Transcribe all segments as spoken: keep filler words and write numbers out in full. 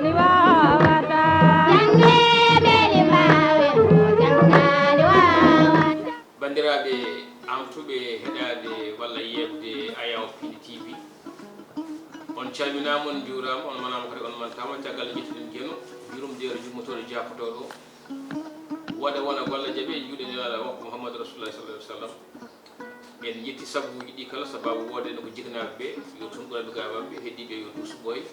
Ni wawata. Janngeede limaawe ko janngaani wawata. Banndiraaɓe amtuɓe heɗaade walla yeɓde Ayaw Piindi T V, on calminaama, on njuuraama, on manaama kadi, on mantaama. Caggal nde njettuɗen Geno, yurumde e jummotooɗo jaafotooɗo, waɗa wona golle jaɓe e juuɗe Nelaaɗo makko Muhammadu Rasulullah sallallahu alaihi wasallam. En njetti sabuuji ɗi kala, sababu woodde no ko jikinaaɓe ɓe, yo tun ɓuranɓe gaabaaɓe, heddiiɓe yo duusu ɓooy.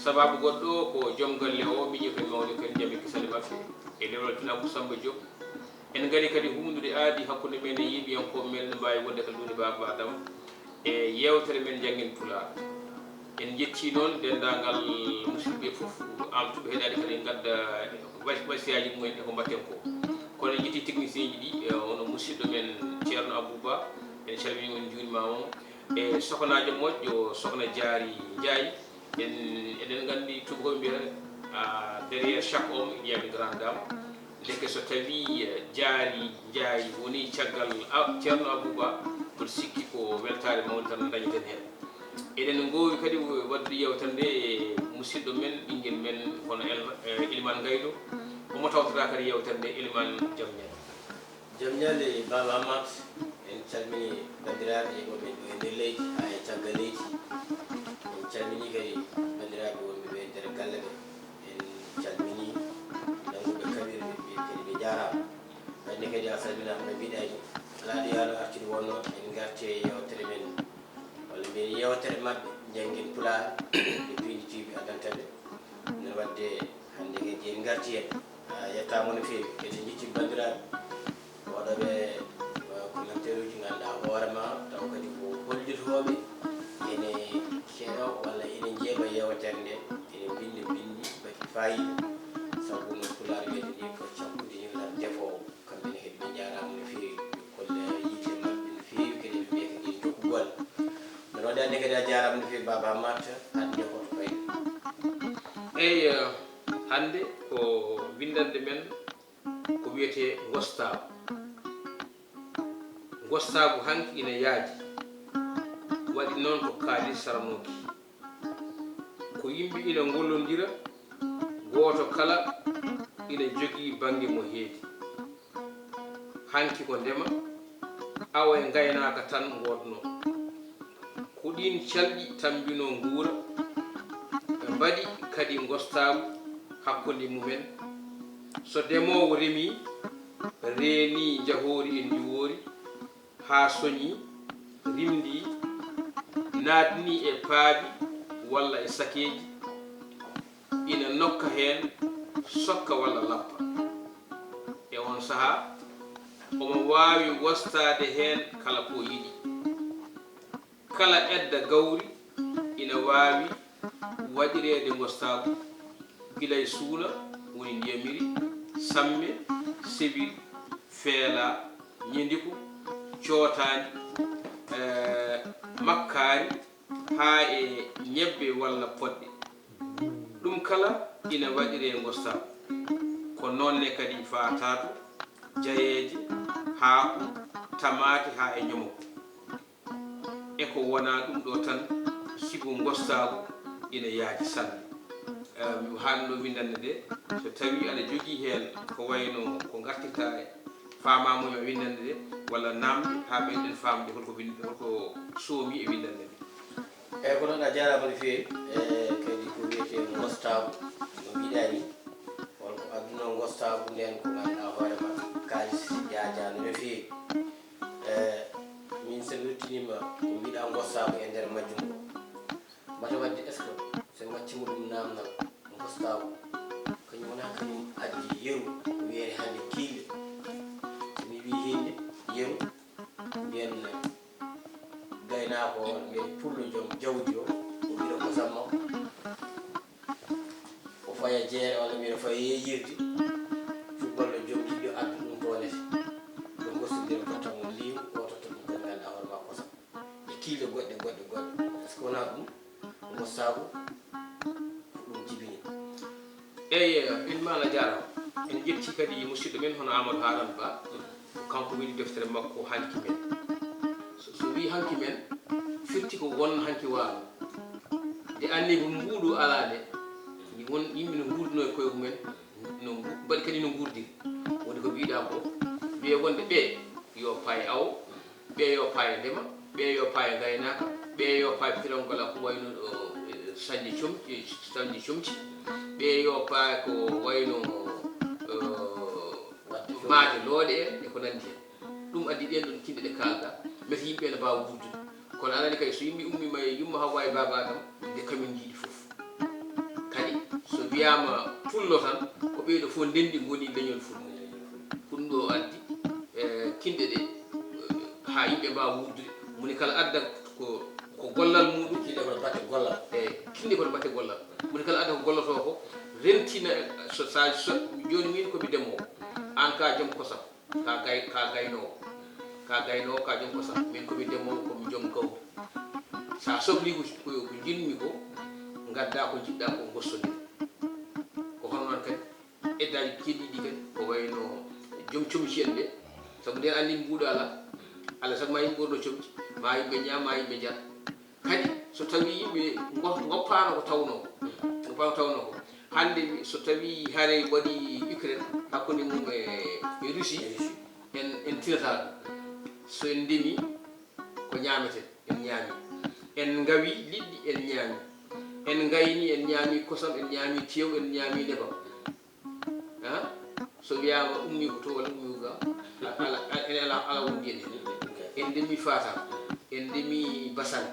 Sababu goɗɗo ko joom galle o, miñi ko en mawni ko en jami kisale maɓɓe, e lewal Tunaku Samba Diop. En ngari kadi huundude aadi hakkunde men e yeeɓiyankooɓe men, ene mbaawi wonde kala ɗum e Baaba Adama. E yeewtere men Njanngen Pulaar. En njetti noon denndaangal musidɓe fof, amtuɓe heɗaade kadi ngadda was-, wasiyaaji mumen e ko mbaɗten ko. Kono en njetti technicien ji ɗi, e, hono musidɗo men Ceerno Abou Ba, en calminii mo, en njuuriima mo. E sohnaajo moƴƴo, Sokhna Diary Ndiaye, en, eɗen nganndi tuubakooɓe mbiyata, ah, derrière chaque homme, il y a une grande dame. Ndeke so tawii, eh, Diary Ndiaye woni caggal, ah, Ceerno Abou Ba, mboɗo sikki ko weltaare mawnde tan dañeten heen. Eɗen ngoowi kadi waɗde yeewtere nde e musidɗo men, ɓinngel men, hono El-, eh, Elimane Ngaylo. Omo tawtoraa kadi yeewtere nde, Elimane, jam ñalle. Jam ñalle, Baaba Amath. En calminii banndiraaɓe wonɓe ɗo e nder leydi, haa e caggal leydi. En calminii kadi banndiraaɓe wonɓe ɗo e nder galle ɓe. En calminii nannguɓe kaɓirɗe, ɓe kadi ɓe njaaraama. Waɗde kadi a salminaama no mbiɗaa ni. Alaa ɗo yaano artude wonno, en ngarti e yeewtere men, walla mbiyen yeewtere maɓɓe, Njanngen Pulaar, nde Piindi T V addanta ɓe. Nden waɗde hannde kadi en ngarti heen. A yettaama no feewi. Kadi en njetti banndiraaɓe waɗooɓe, eh, commentaire uji, ngannduɗaa hoore ma, taw kadi ko hollitooɓe ene keɗoo walla ene njeeɓa yeewtere nde, ene mbinnda binndi mbaɗi faayiida. Sabu no Pulaar wiyata ni, ko cakkudi ni lar defoowo. Kamɓe ne kadi ɓe njaaraama no feewi, ɓe kolla yiɗde maɓɓe no feewi, kadi ɓe mbiya kadi jokku golle. No waɗde hannde kadi a jaaraama no feewi, Baaba Amath, hannde hoto fayde? Eey, eh, hannde ko winndannde men ko wiyetee ngostaagu. Ngostaagu hanki ina yaaji, waɗi noon ko kaalis saranooki. Ko yimɓe ina ngollondira, gooto kala ina jogii bannge mo heedi. Hanki ko ndema, awo e ngaynaaka tan ngoodnoo. Ko ɗiin calɗi tammbinoo nguura, ɓe mbaɗi kadi ngostaagu hakkunde mumen. So demoowo remii, reenii njahoori e ndiwoori, haa soñii, rimndii, naatnii e paabi walla e sakeeji, ina nokka heen sokka walla lappa. E oon sahaa, omo waawi wastaade heen kala ko yiɗi. Kala edda gawri ina waawi waɗireede ngostaagu, gila e suuna, woni ndiyamiri, samme, sewil, feela, ñendiku, cootaani, eh, makkaari, haa e ñebbe walla poɗɗe. Ɗum kala ina waɗiree ngostaagu. Ko noon ne kadi faataato, jayeeje, haako, tamaate haa e ñomoko. E ko wonaa ɗum ɗo tan, sibu ngostaagu ina yaaji sanne. Eh, mi haalno winndannde nde, so tawii aɗa jogii heen ko wayno ko ngartirta e faamaamuya winndannde nde, walla naamnde, haa ɓeyden faamde holko win-, holko soomi e winndannde nde. Eey, ko noon, a jaaraama no feewi. E kadi ko wiyetee ngostaagu, no mbiɗaa ni, holko adduno ngostaagu ndeen, ko ngannduɗaa hoore ma, kaalis yaajaano no feewi. E, min so mi ruttiniima ko mbiɗaa ngostaagu e nder majjum ko, mbata waɗde, est-ce que so en waɗtiima ɗum naamnal, ngostaagu, kañum wonaa kañum addi yeru, ko wiyetee hannde kiille. So mi wii hinde yeru, mbiyen gaynaako o, mbiyen pullo joom jawdi o, o ɓira kosam makko, o faya jeere walla mbiyen o faya yeeyirde, cuballo joom yiɗɗo addu ɗum toonete. Ɓe ngostondira, totta mo liiw, o totta ɗum ko ngannduɗaa hoore ma kosam. E kiille goɗɗe, goɗɗe, goɗɗe. Est-ce que wonaa ɗum? Ngostaagu ko ɗum jibini. Eey, eey, eey, in maa a jaaraama. En njetti kadi musidɗo men hono Amadou Haaraan Ba. Ko kanko wini deftere makko Hanki Men. So, so wii Hanki Men, firti ko won hanki waalo. Nde annibu mbuuɗu alaa nde, ngu Won yimɓe no nguurdunoo e koye mumen, no ngu-, mbaɗi kadi no nguurdiri. Woni ko mbiɗaa ko, wiye wonde ɓee yo paye awo, ɓee yo paye ndema, ɓee yo paye ngaynaaka, ɓee yo paye firangola ko wayno, eh, sañde com-, eh, sañde comci, ɓee yo paye ko wayno, eh, maaje looɗe en e ko nanndi heen. Ɗum addi ɗeen ɗoon kinɗe ɗe kaalɗaa, mete yimɓe ene mbaawa wuurdude. Kono aɗa anndi kadi, so yimɓe ummiima e yumma Hawwa e baaba Adama, nde kamin njiiɗi fof. Kadi, so wiyaama pullo tan, ko ɓee ɗoo fof ndenndi ngoni leñol Fulɓe. Ko ɗum ɗoo addi, e, kinɗe ɗe, e, haa yimɓe mbaawa wuurdude. Moni kala adda ko, ko gollal muuɗum. Kinɗe kono batte gollal. E, kinɗe kono batte gollal. Moni kala adda ko gollotoo ko, rentina, so, so, so, jooni miin ko mi demoowo, aan ko a joom kosam. Ka gay-, ka gaynoowo. Ka gaynoowo, ka joom kosam. Min ko mi demoowo, ko mi joom gawri. So a sohlii ko, ko, ko njiɗmi ko, ngaddaa ko njiɗɗaa ko, ngossondiren. Ko hono noon kadi, eddaaji keeddiiɗi kadi, ko wayno joom comci en ɓe. Sabu nden anndi mbuuɗo alaa. Alaa sago ma yimɓe ɓorno comci, ma yimɓe ñaam, ma yimɓe njar. Kadi, so tawii yimɓe ngo-, ngoppaano ko tawnoo, ngoppaano ko tawnoo ko, hannde so tawii hare waɗi Ukraine hakkunde mum e, e Russie, en, en tinataa ɗum. So en ndemii, ko ñaameten, en ñaami. En ngawi liɗɗi, en ñaami. En ngayni, en ñaami kosam, en ñaami teew, en ñaami nebam. Ha? So wiyaama ummii ko to walla ummii ko ga, ala, ala, ala, ala wondi en heen. En ndemi faataam, en ndemi basal,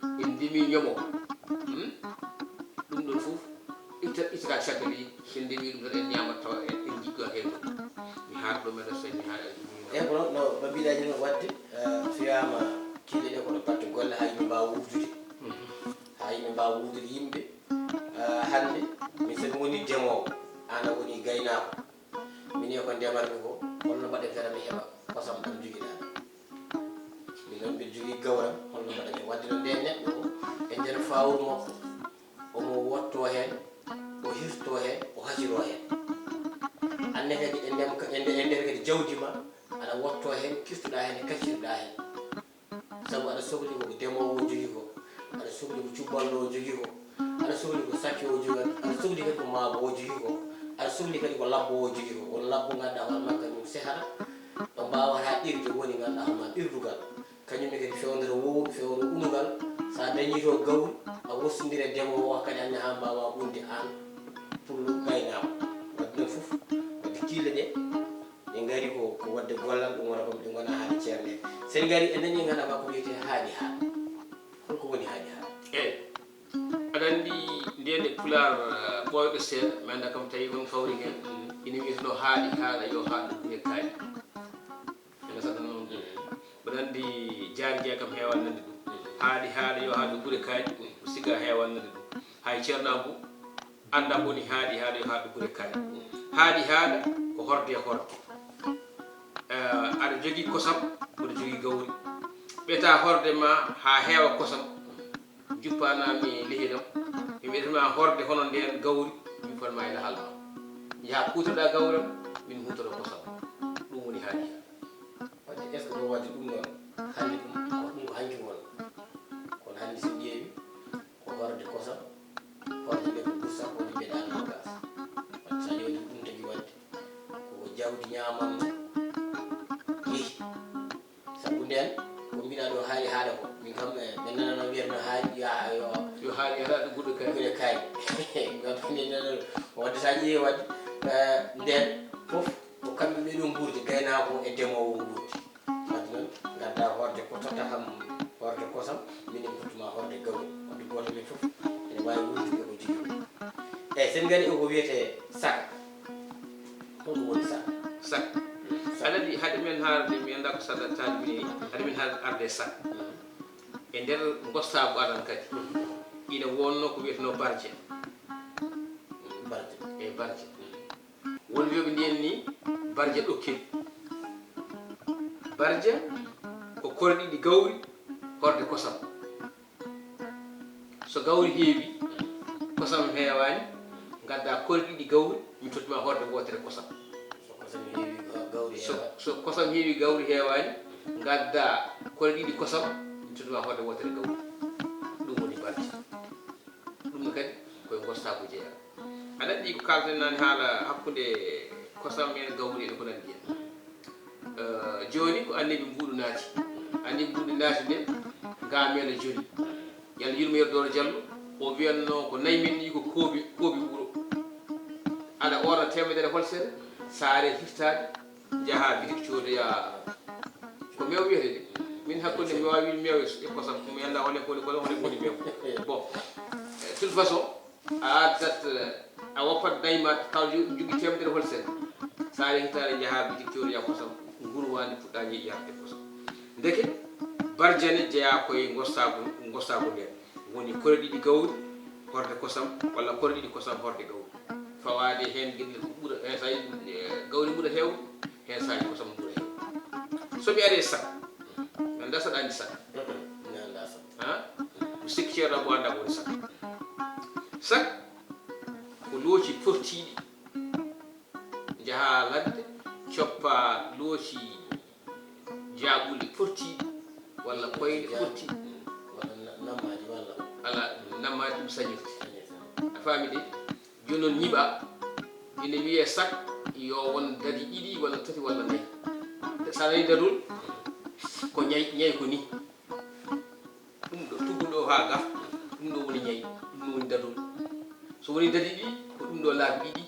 en ndemi ñomo. Hmm? Ɗum ɗon fof itta, ittata caggal, so en ndemi ɗum tan, en ñaamat tawa en, en njiggoyaaki heen goɗɗum. Mi haara ɗo, meɗa so mi haara e ɗum. Eyi, kono no, no mbiɗa ni waɗde, eh, so wiyaama kinɗe ɗe kono batte golle, haa yimɓe mbaawa wuurdude. Mhm. Haa yimɓe mbaawa wuurdude yimɓe. Ah, hannde, min so mi woni demoowo, aan a woni gaynaako. Min e ko ndemarmi ko, holno mbaɗen feere mi heɓa kosam ɗam njogiɗaa? Min noon mbiɗa jogii gawram, holno mbaɗen? Waɗde noon nde neɗɗo o, e nder fawru makko, omo wottoo heen, o hirtoo heen, o haciroo heen. Aan ne kadi e ndem-, e nder, e nder kadi jawdi ma, aɗa wottoo heen, kirtuɗaa heen, e kaccirɗaa heen. Sabu aɗa sohli ko demoowo o jogii ko, aɗa sohli ko cubballo o jogii ko, aɗa sohli ko sakke o jogii, aɗa sohli kadi ko maabo o jogii ko, aɗa sohli kadi ko labbo o jogii ko. Won labbo ngannduɗaa hoore makko kañum sehata ɗo mbaawataa ɗirde, woni ngannduɗaa hoore ma ɗirdugal. Kañum ne kadi fewndata wowru, fewndo unugal. So a dañii to gawri, a wostondira e demoowo o kadi, aan ne haa mbaawa unde aan pullo gaynaako. Waɗde noon fof, waɗde kiille ɗe, ɗe ngari ko, ko waɗde gollal, ɗum wona ko ɗum wona haaɗi ceernde. So en ngari, en nanii ngannduɗaa ko wiyetee haaɗi haaɗa. Holko woni haaɗi haaɗa? Eyi. Aɗa anndi ndeen e Pulaar, eh, ɓooyɗo seeɗa, mi anndaa kam tawi on kawri heen, ina wiyeteno haaɗi haaɗa yo haaɗ gure kaaɗi. Ene saɗa noon. Mboɗo anndi Jaari Jeey kam heewaa nande ɗum. Haaɗi haaɗa yo haaɗ gure kaaɗi, o sikka heewaa nande ɗum. Hay Ceerno Abu anndaa ko woni haaɗi haaɗa yo haaɗ gure kaaɗi. Haaɗi haaɗa ko horde e horde. Eh, aɗa jogii kosam, mboɗo jogii gawri. Ɓetaa horde ma haa heewa kosam. Njuppanaa mi lehidam, mi ɓeydatma horde hono ndeen gawri, mi njuppanma e lahal ma. Njaha kuutoɗaa gawri am, min huutoɗo kosam. Ɗum woni haaɗi haaɗa. Wadde, est-ce que ɗum wadde ɗum noon, hannde ɗum, ko ɗum ko hanki won? Kono hannde so ƴeewi, ko horde kosam, horde nde ko bursa, woni mbeɗa nogas. Wadde so a ƴeewi ɗum tagi wadde, ko jawdi ñaamanno, yehi. Sabu ndeen, ko mbiɗa ɗo haaɗi haaɗa ko, min kam, eh, min nanano wiyatno haaɗi, yo, yo, yo haaɗi haaɗa gure kaaɗi. Gure kaaɗi. Ngam min nanano, wadde so a ƴeewi wadde, eh, ndeen fof, ko kamɓe ɓe ɗo nguurdi, gaynaako e demoowo nguurdi. Wadde noon, ngadda horde ko totta kam, horde kosam, minen tottuma horde gawri. Wadde gooto men fof, ene waawi wuurdude ko jogii. Eyi, so en ngari e ko wiyetee saka. Holko woni saka? Saka. Saka. Aɗa anndi, haade men haalde, mi anndaa ko Saka taali mi, haade men haalde arde e saka. E nder ngostaagu aran kadi, ina wonno ko wiyetenoo barje. Barje. E barje. Won wiyoɓe ndiyen ni, barje ɗokkiri. Barje ko kore ɗiɗi gawri, horde kosam. So gawri heewi, kosam heewaani, ngadda kore ɗiɗi gawri, mi tottuma horde wootere kosam. So kosam heewi, ga-, gawri so, heewa-, so kosam heewi, gawri heewaani, ngadda kore ɗiɗi kosam, mi tottuma horde wootere gawri. Ɗum woni barje. Ɗum ne kadi koye ngostaagu jeyaa. Aɗa anndi ko kaalten naane haala hakkunde kosam en, gawri en, ko nanndi en. Eh, jooni ko annabi mbuuɗu naati. Annabi mbuuɗu naati nde ngaameela joni. Yalla yurmo Yero Dooro Jallo, o wiyatno ko nayi men ni ko koobi, koobi wuro. Aɗa orna teemedere holsere, saare hirtaade, njaha bitik coodoya. Ko meew wiyete de. Min hakkunde mi waawi meew e kosam, ko mi annda hol e ko woni, hol e ko woni meew. Bon, eh, de toute façon, a addat, eh, a woppat nayi ma, taw jo-, jogii teemedere holsere. Saare hirtaade njaha bitik coodoya kosam, nguru waande puɗɗa ñiiƴaade kosam. Ndeke, barjane jeyaa koye ngossagu, ngossagu nden. Woni kore ɗiɗi gawri, horde kosam, walla kore ɗiɗi kosam, horde gawri. Fawaade heen geɗe ɓura, heen saaji, eh, gawri ɓura heewde, heen saaji kosam ɓura heewde. So mi ari e sak, mi annda saɗa anndi sak. Mi annda sak. Ha? Mi sikki Ceerno Abou annda ko woni sak. Sak ko looci portiiɗi. Njaha ladde, coppa looci jaaɓuuli portiiɗi, walla koyɗe portiiɗe. Walla na-, nammaaji walla? Ala, nammaaji ɗum sañirte. Sañirte. A faami de? Jooni noon ñiɓa, ina wiyee sak, yo won dadi ɗiɗi walla tati walla nayi. So a nanii dadol, ko ñay, ñay ko ni. Ɗum ɗo, tuggu ɗo haa gaf, ɗum ɗo woni ñay, ɗum ɗo woni dadol. So woni dadi ɗiɗi, ko ɗum ɗo laabi ɗiɗi,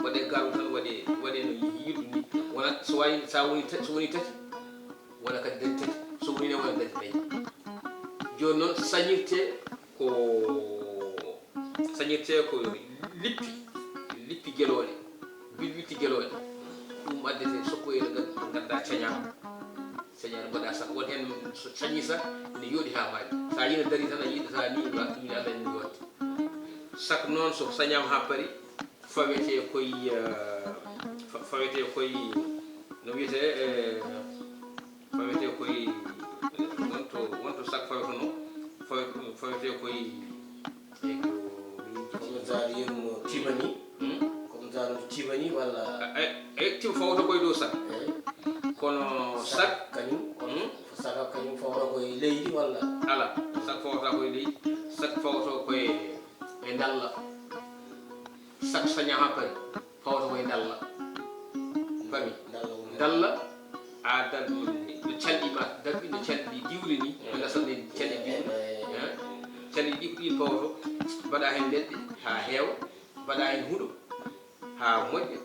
waɗee garu tan, waɗee, waɗee no yiɗi ni. Wona, so wayi, so woni ta-, so woni tati, wona kadi dadi tati, so woni nayi, wona dadi nayi. Jooni noon sañirte ko, sañirte ko lippi, lippi gelooɗe, bilwitti gelooɗe. Ɗum addete sokkoyel ngal ngannduɗaa cañaama. Sañaani mbaɗa sak, won heen so sañi sak, ene yooɗi haa maayi. So a yiina darii tan, a yiɗata ni, a tumi Allah ene waɗde. Sak noon so sañaama haa paari, fawetee koye, eh, fa-, fawetee koye, no wiyetee, eh, fawetee koye, eh, wonto, wonto sak faweteno, fawe-, fawetee koye, eh, ko, comme ça, yeru no tiiba ni. Hmm? Comme ça, no tiiba ni, walla? Eh, eh, tiiba fawata koye dow sak. Eh. Kono sak, sak kañum, kono hmm? Sak kañum fawata koye leydi, walla? Ala, sak fawata koye leydi, sak fawata koye, e ndalla. Sak saña haa paari, fawata koye ndalla. Fami? Ndalla woni ndalla, a dal-, no calɗi ma, darɗi no calɗi diwri ni, no ndasa ni calɗi diwri. Eh, eh. Calɗi ɗi ko ɗin fawata, mbaɗa heen leɗɗe haa heewa, mbaɗa heen huɗo haa moƴƴa,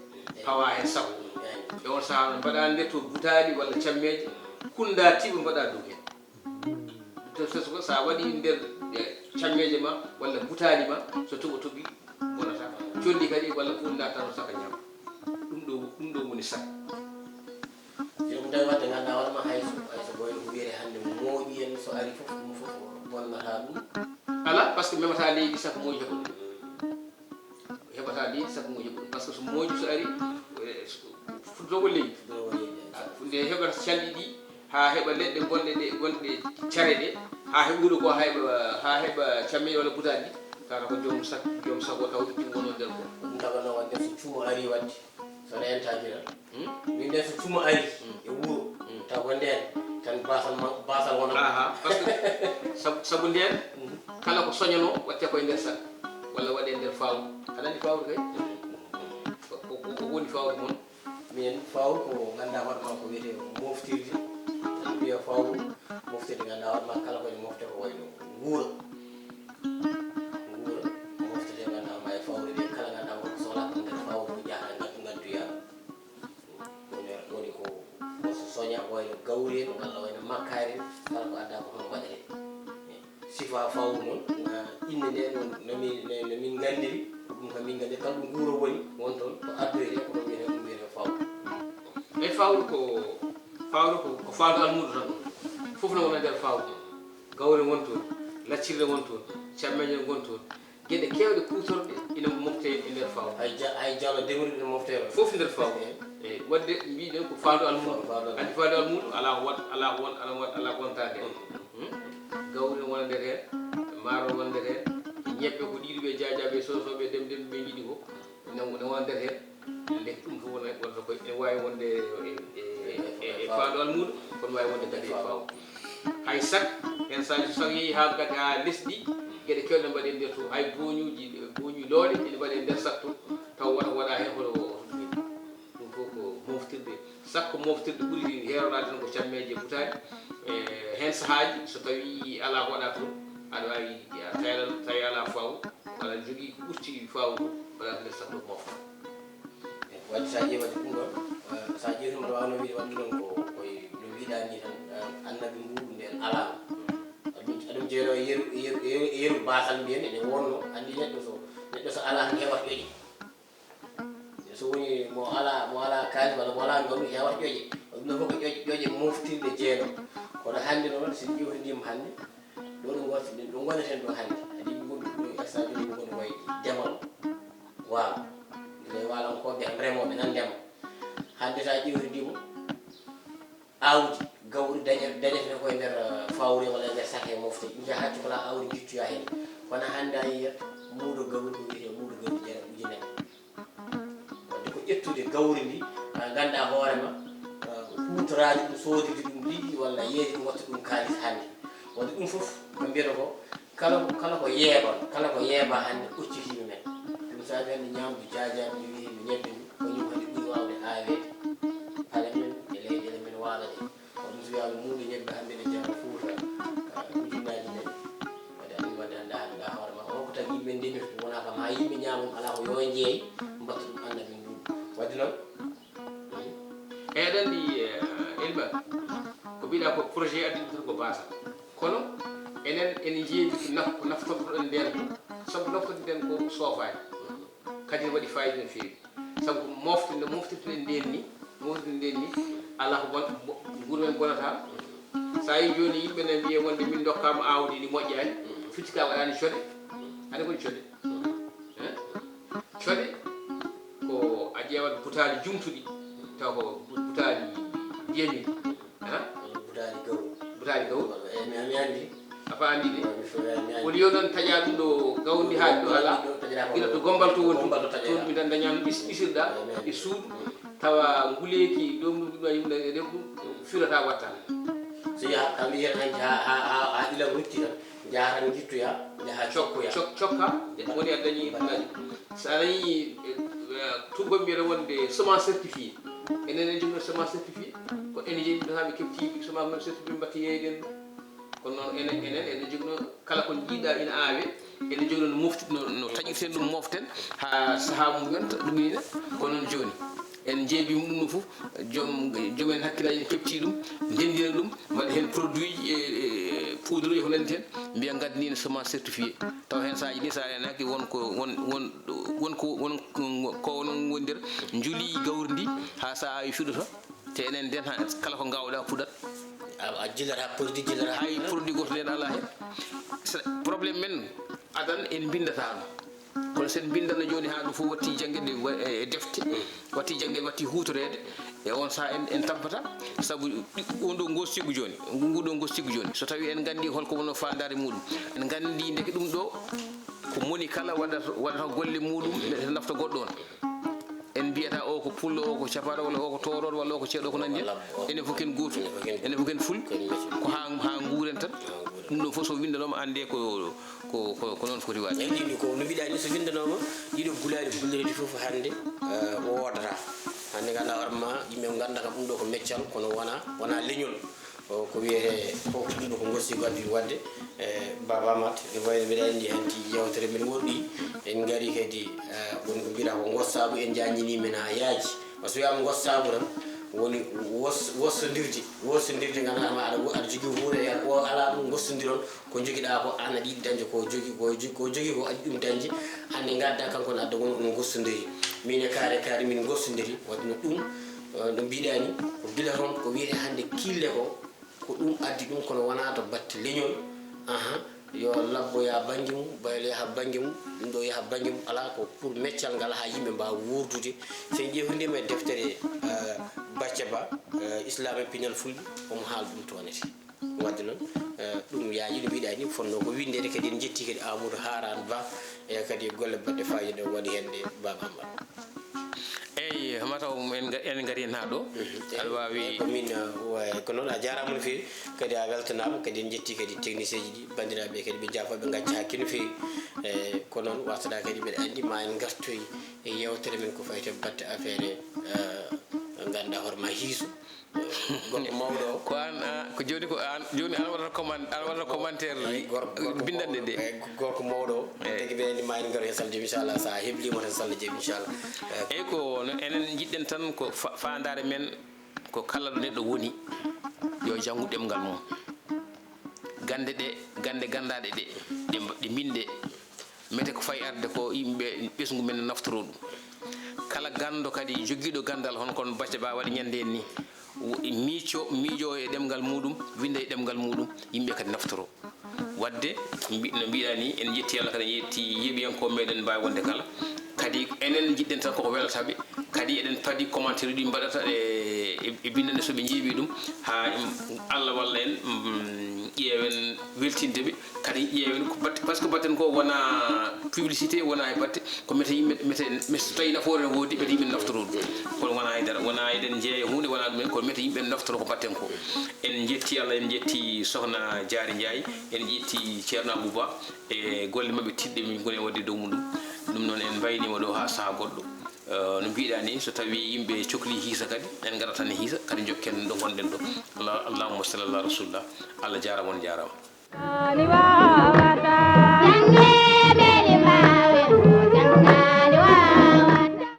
pawa heen sabu. E on sahaa noon, mbaɗa nder to butaali walla cammeeje, kunda tiiba mbaɗa dow heen. To, so, so, so a waɗi nder, eh, cammeeje ma walla butaali ma, so toɓo toɓi, bonata. Colli kadi walla fof naata no saka ñaama. Ɗum ɗo, ɗum ɗo woni sak. Joom tawi wadde ngannduɗaa hoore ma, hay so, hay so boyno ko wiyete hannde mooƴi en, so ari fof, ɗum fof bonnata ɗum. Alaa, par ce que memata leydi sak mooƴi heɓa ɗum. Heɓata leydi sak mooƴi heɓa ɗum. Par ce que so mooƴi so ari, eh, so, fuɗɗoto ko leydi. Fuɗɗoto ko leydi. Ah, nde heɓata calɗi ɗi, haa heɓa leɗɗe gonɗe ɗe, gonɗe care ɗe, haa heɓa huɗo ko, haa heɓa, haa heɓa cammeeje walla butaali, tawata ko joom sak, joom sago taw ɗum wonoo nder ko. Ɗum tawa noon waɗde so cuumo arii waɗde, so reentaa giral. Hmm? Min nden so cuumo arii hmm e wuro, hmm, taw ko ndeen tan baasal ma, baasal wona. Aha, par ce que sabu, sabu ndeen hmm kala ko soñanoo waɗte koye nder sak, walla waɗee nder fawru. Aɗa anndi fawru kay? Ko, ko, ko, ko woni fawru mon? Min fawru ko ngannduɗaa hoore ma ko wiyetee moftirde. Mbiya fawru, moftirde ngannduɗaa hoore ma kala ko ene mofte ko wayno nguura. Nguura, moftirde ngannduɗaa ma e fawru nde kala ngannduɗaa won ko sohlaa ko nder fawru ko jaha ngaddu ngaddoya. Woni, woni ko, ko so soña ko wayno gawri en walla wayno makkaari en, kala ko addaa ko toon waɗetee. Sifa fawru noon, na innde nde noon, no min, no, no min nganndiri, ko ɗum kam min nganndiri, kala ɗo nguura woni, won toon ko addoytee, ko ɗum wiyetee, ɗum wiyetee fawru. Eyi, fawru ko, fawru ko, ko faandu almuudo tan. Fof no wona nder fawru. Gawri won toon, laccirde won toon, cammeeje won toon. Geɗe keewɗe kuutorɗe ina moftee e nder fawru. Hay ja-, hay jalo dewri ina moftee ɗo. Fof nder fawru. Eyi. Eyi, waɗde mbiɗen ko faandu almuudo. Faandu almuudo. Anndi faandu almuudo, alaa ko won-, alaa ko won-, alaa ko won-, alaa ko wontaade. Mm. Hmm? Gawri ne wona nder heen, maaro ne wona nder heen, ñebbe ko ɗiɗi ɓe jaajaaɓe, soosooɓe, dem, dem ɓe njiɗi ko, ne, ne wona nder heen. Ndeke ɗum fof wona, wonata koye, ene waawi wonde e, e, e, e faandu almuudo, kono waawi wonde kadi e fawru. Hay sak, heen saaji so sak yehi haa gadi haa lesdi, geɗe keewɗe mbaɗe nder to, hay booñuuji, booñi looɗe ene mbaɗe nder sak to. moftirde ɓuri heeroraade tan ko cammeeje butaali. E heen sahaaji, so tawii alaa ko waɗaa toon, aɗa waawi tawi alaa faawu, walla aɗa jogii ko ɓurti faawu ko, mbaɗaa ko nder saɗɗo mofta. Waɗde so a ƴeewii waɗde ɗum ɗoon, so a ƴeewii tan mbaɗa waawno wiide waɗde noon ko koye no mbiɗaa nii tan, annabi mbuuɗu ndeen alaano. Aɗum aɗum jeeynoo e yeru e yeru e yeru baasal mbiyen ene wonno anndi neɗɗo so neɗɗo so alaa tan heewata ƴoƴe. So woni mo alaa mo alaa kaalis walla mo alaa ngawri heewata ƴoƴe. Ɗum ɗo fof ko ƴoƴe ƴoƴe moftirɗe jeeynoo. Kono hannde noon so en ƴeewtidiima hannde ɗo ɗo ngonten ɗo ngoneten ɗo hannde. Aɗa yiɗi ngonɗo ɗo e saaji ɗo ngonɗo wayi demal waalo. Nde waalankooɓe tan remooɓe nan ndema. Hannde so a ƴeewtidiima aawdi gawri dañe dañeteno koye nder fawre walla e nder sake mofte njaha cohla aawdi jittoya heen kono hannde a yiyat muudo gawri ko wiyetee muudo gawri jara ujunere wadde ko ƴettude gawri ndi ngannda hoore ma huutoraade ɗum soodide ɗum liƴƴi walla yeeyde ɗum watta ɗum kaalis hannde wadde ɗum fof ko mbiyata ko kala kala ko yeeba kala ko yeeba hannde ɓoccitiima men ɗum saabi hannde ñaamdu jaajaaɗo ndi wiyetee ñebbe ndi ko ñum hannde ɓuri waawde aaweede pale men e leyɗeele men waalo ɗe Kono so wiyaama muudo ñebbe hannde ne jara Fuuta ujunnaaji nayi. Wadde anndi wadde hannde hannde ɗaa hoore ma o ko tagi yimɓe ndemirta wonaa kam haa yimɓe ñaama ɗum alaa ko yo njeey mbatta ɗum annabi mbuuɗu. Wadde noon. Eyi aɗa anndi Elba ko mbiɗa ko projet addi ɗum tan ko baasal kono enen ene njeewi ko naftortoɗen ndeen ko sabu naftorɗen ndeen ko soofaani kadi ne waɗi fayida no feewi. Sabu ko mofte nde moftirten ndeen ni moftirten ndeen ni alaa ko bon nguuru men bonata. So a yii jooni yimɓe ne mbiye wonde min ndokkaama aawdi ndi moƴƴaani fitti ka waɗaani code. Hade koni code. Code ko a ƴeewat butaali jumtuɗi taw ko butaali jeemi. Butaali gaw. Butaali gaw. Eyi mi anndi. A faami de? Woni yo noon taƴaa ɗum ɗo gawndi haali ɗo alaa. Gila to gombal to woni toon mi tan dañaa ɗum ɓisirɗa e suudu tawa nguleeki ɗo ɗum ɗum ɗum ɗum firata watta. So yaha kam yiyata tan ha ha ha ilam rutti tan jaha tan jittoya jaha cokkoya. Cokka woni a dañi ɗum. So a dañi tuggol mbiyata wonde semence certifié enen en jogno semence certifié ko ene jeeyi ɗum haa ɓe kefti semence certifié mbatta yeeyden ɗum. Kono noon enen enen eɗen jogno kala ko jiiɗa ina aawe eɗen jogno no mofti no no taƴirten ɗum moften haa sahaa mum yonta ɗum ina. Kono noon jooni en njeebi ɗum ɗum fof joom joom en hakkillaaji ne kefti ɗum ndenndina ɗum mbaɗa heen produit ji e poudre ji ko nanndi heen mbiya ngaddanino semence certifié taw heen sahaaji ni so a reenaaki won ko won won won ko won ko won wondir njuli gawri ndi haa so a awi fuɗɗoto te enen nden kala ko ngawɗa fuɗat a jillata produit jillata hay produit goto nden ala heen. Problème men adan en mbindataano kono sen mbindano jooni haa ɗum fof watti janngeede e defte watti janngeede watti huutoreede e on saha en en tampata sabu on ɗo ngostiggu jooni nguɗo ngostiggu jooni so tawi en nganndi holko wonno faandaare muɗum en nganndi ndeke ɗum ɗo ko moni kala waɗata waɗata golle muɗum nafta goɗɗo on en mbiyata o ko pullo o ko capaɗo walla o ko toroɗo walla o ko ceeɗo ko nanndi en enen fof ken gootum enen fof ken ful ko ha ha nguren tan ɗum ɗo fof so winndanooma annde ko ko ko ko noon foti waɗde eyi ɗiɗi ko no mbiɗa ni so winndanooma ɗiɗo gulaali gullereeji fof hannde o woodata hannde ngannda hoore ma yimɓe ngannda kam ɗum ɗo ko meccal kono wona wona leñol ko wiyete fof ɗum ɗo ko gosti gaddi wadde e baba mat no wayno mbiɗa anndi hanti yewtere men woɗɗi en ngari kadi won ko mbiɗa ko gostagu en jañini men ha yaaji par ce que wiyama gostagu tan woni wos wossodirde wossodirde gandanɗa ma aɗa aɗa jogui huuɗo e o ala ɗum gostodirol ko joguiɗa ko an aɗa yiɗi dañde ko jogui ko jogui ko aɗa yiɗi ɗum dañde hande gadda kanko ne adda won on gostodiri min e kaari kaari min gostodiri wadde no ɗum no mbiɗani ko gila toon ko wiyete hande kille ko ko ɗum addi ɗum kono wona to batte leñol aha yo labbo yaha bangge mum baylo yaha bangge mum ɗum ɗo yaha bangge mum ala ko pour meccal ngal ha yimɓe mbawa wuurdude sen ƴeewtidima e deftere bacca ba islam e pinal fulɓe omo haala ɗum toonete wadde noon ɗum yaaji no mbiɗa ni fonno ko windede kadi en jetti kadi amadou haran ba e kadi golle baɗɗe fayida ɗo waɗi hende baba hamba eyyi mataw en en gari hen ha ɗo aɗa wawi ko min ko noon a jarama no fewi kadi a weltanama kadi en jetti kadi technicien ji ɗi bandiraɓe kadi ɓe jaafoɓe gacca hakke no fewi eyyi ko noon wasata kadi mbiɗa andi ma en gartoy e yewtere men ko fayti batte affaire Ngannda hoore ma hiiso. Gorko mawɗo o. Ko an, a, ko jooni ko an, jooni an waɗata comment, an waɗata commentaire Eyi, gor- gorko bindande mawɗo- de. eyi, gorko mawɗo o. Eyi. Tagi ɓe ni ma en ngaro e salde, inchallah, sa heblima tan salde jeeɓi, inchallah. Eyi. Eyi, ko no enen jiɗɗen tan ko fa- faandaare men ko kala ɗo neɗɗo woni, yo janngu ɗemngal mum. Gannde ɗe, gannde ganndaaɗe ɗe, ɗe mba- ɗe mbinde, mete ko fayi arde ko yimɓe ɓesngu men naftoro ɗum. Kala ganndo kadi jogiiɗo ganndal hono kono Bacca Ba waɗi ñannde en ni, wo- miico miijo e ɗemngal muɗum, winnda e ɗemngal muɗum, yimɓe kadi naftoro. Waɗde mbi- no mbiɗa ni, en jetti Allah kadi, en yetti yeeɓiyankooɓe meɗen mbaawi wonde kala. Kadi enen jiɗɗen tan koko welata ɓe. Kadi eɗen padi commentaire ɗi mbaɗata e e bindande so ɓe njeeɓi ɗum, ha em, Allah walla en, mm, ƴeewen weltinde ɓe. Kadi ƴeewen ko batte, parce que batten ko wona publicité, wona e batte, ko mete yimɓe mete mete so tawi nafoore ne woodi, mete yimɓe naftoro ɗum. Kono wona e dara, wona eɗen jeeya hunde, wona ɗumen, kono mete yimɓe naftoro ko batten ko. En jetti Allah, en jetti Sohna Diary Ndiaye, en jetti Ceerno Abou Ba e golle maɓɓe tiɗɗe min ngoni e waɗde dow muɗum. Ɗum noon en mbaynima ɗo ha saha goɗɗo. Eh, no mbiɗa ni, so tawi yimɓe cokli hiisa kadi, en ngara tan e hiisa kadi, jokken ɗo gonɗen ɗo. Allah- allahumma salli ala rasulillah. Allah jarama, on jarama.